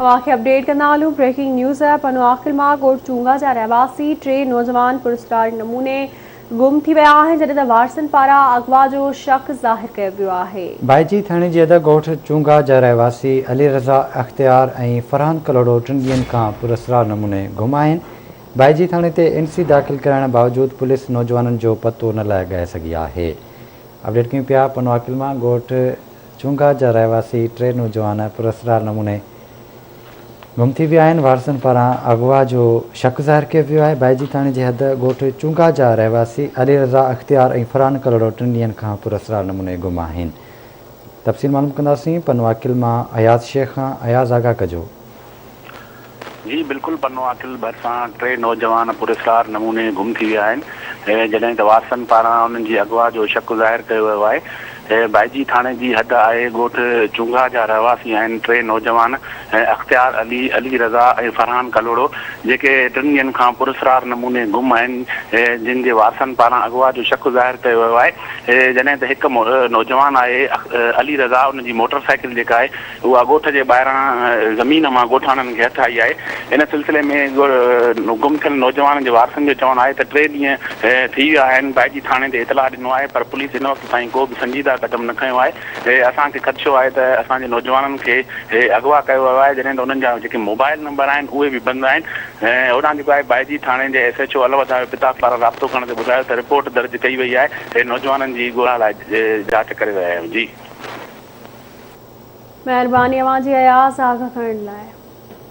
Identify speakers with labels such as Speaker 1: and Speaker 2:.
Speaker 1: اوهان کي اپڊيٽ ڪندا هلون بريڪنگ نيوز پنوعاقل مان ڳوٺ چونگا جا رهواسي ٽي نوجوان پراسرار نموني گم ٿي ويا آهن جڏهن ته وارثن پاران اغوا جو شڪ ظاهر ڪيو ويو آهي.
Speaker 2: ڀائيجي ٿاڻي جي حد ڳوٺ چونگا جا رهواسي علي رضا اختيار ۽ فرحان ڪلهوڙو ٽن ڏينهن کان پراسرار نموني گم آهن. ڀائيجي ٿاڻي تي اين سي داخل ڪرائڻ باوجود پوليس نوجوانن جو پتو نه لڳائي سگهي آهي. اپڊيٽ ڪيون پيا پنوعاقل مان ڳوٺ چونگا جا رهواسي ٽي نوجوان پراسرار نموني گم ٿي ويا آهن، وارثن پاران اغوا جو شڪ ظاهر ڪيو ويو آهي، بائجي ٿاڻي جي حد ڳوٺ چونگا جا رهواسي علي رضا اختيار ۽ فرحان ڪلهوڙو ٽن ڏينهن کان پراسرار نموني گم آهن. تفصيل معلوم ڪنداسين پنوعاقل مان اياز شيخ کان، اياز آگاهه ڪجو.
Speaker 3: جي بلڪل پنوعاقل ڀرسان ٽي نوجوان پراسرار نموني گم ٿي ويا آهن جڏهن ته وارثن پاران انهن جي اغوا جو شڪ ظاهر ڪيو ويو آهي ڀائيجي ٿاڻي جي حد آهي ڳوٺ چونگها جا رهواسي آهن ٽي نوجوان اختيار علي، علي رضا ۽ فرحان ڪلهوڙو جيڪي ٽن ڏينهن کان پراسرار نموني گم آهن جن جي وارثن پاران اغوا جو شڪ ظاهر ڪيو ويو آهي جڏهن ته هڪ نوجوان آهي علي رضا ان جي موٽر سائيڪل جيڪا آهي اها ڳوٺ جي ٻاهران زمين مان ڳوٺاڻن کي هٿ آئي آهي. ان سلسلي ۾ گم ٿيل نوجوان جي وارثن جو چوڻ آهي ته ٽي ڏينهن ٿي ويا آهن بائجي ٿاڻي تي اطلاع ڏنو آهي پر پوليس هن وقت تائين ڪو به سنجيده قدم نه کنيو آهي. اسان کي خدشو آهي ته اسان جي نوجوانن کي اغوا ڪيو ويو آهي جڏهن ته انهن جا جيڪي موبائل نمبر آهن اهي به بند آهن. هوڏانهن جيڪو آهي بائجي ٿاڻي جي S H O Allahwadhayo Pitafi پاران رابطو ڪرڻ تي ٻڌايو ته رپورٽ درج ڪئي وئي آهي نوجوانن جي ڳولا لاء جاچ ڪري رهيا آهيون. جي.
Speaker 1: مهرباني اوهان جي اياز آگاھ ڪرڻ لاء.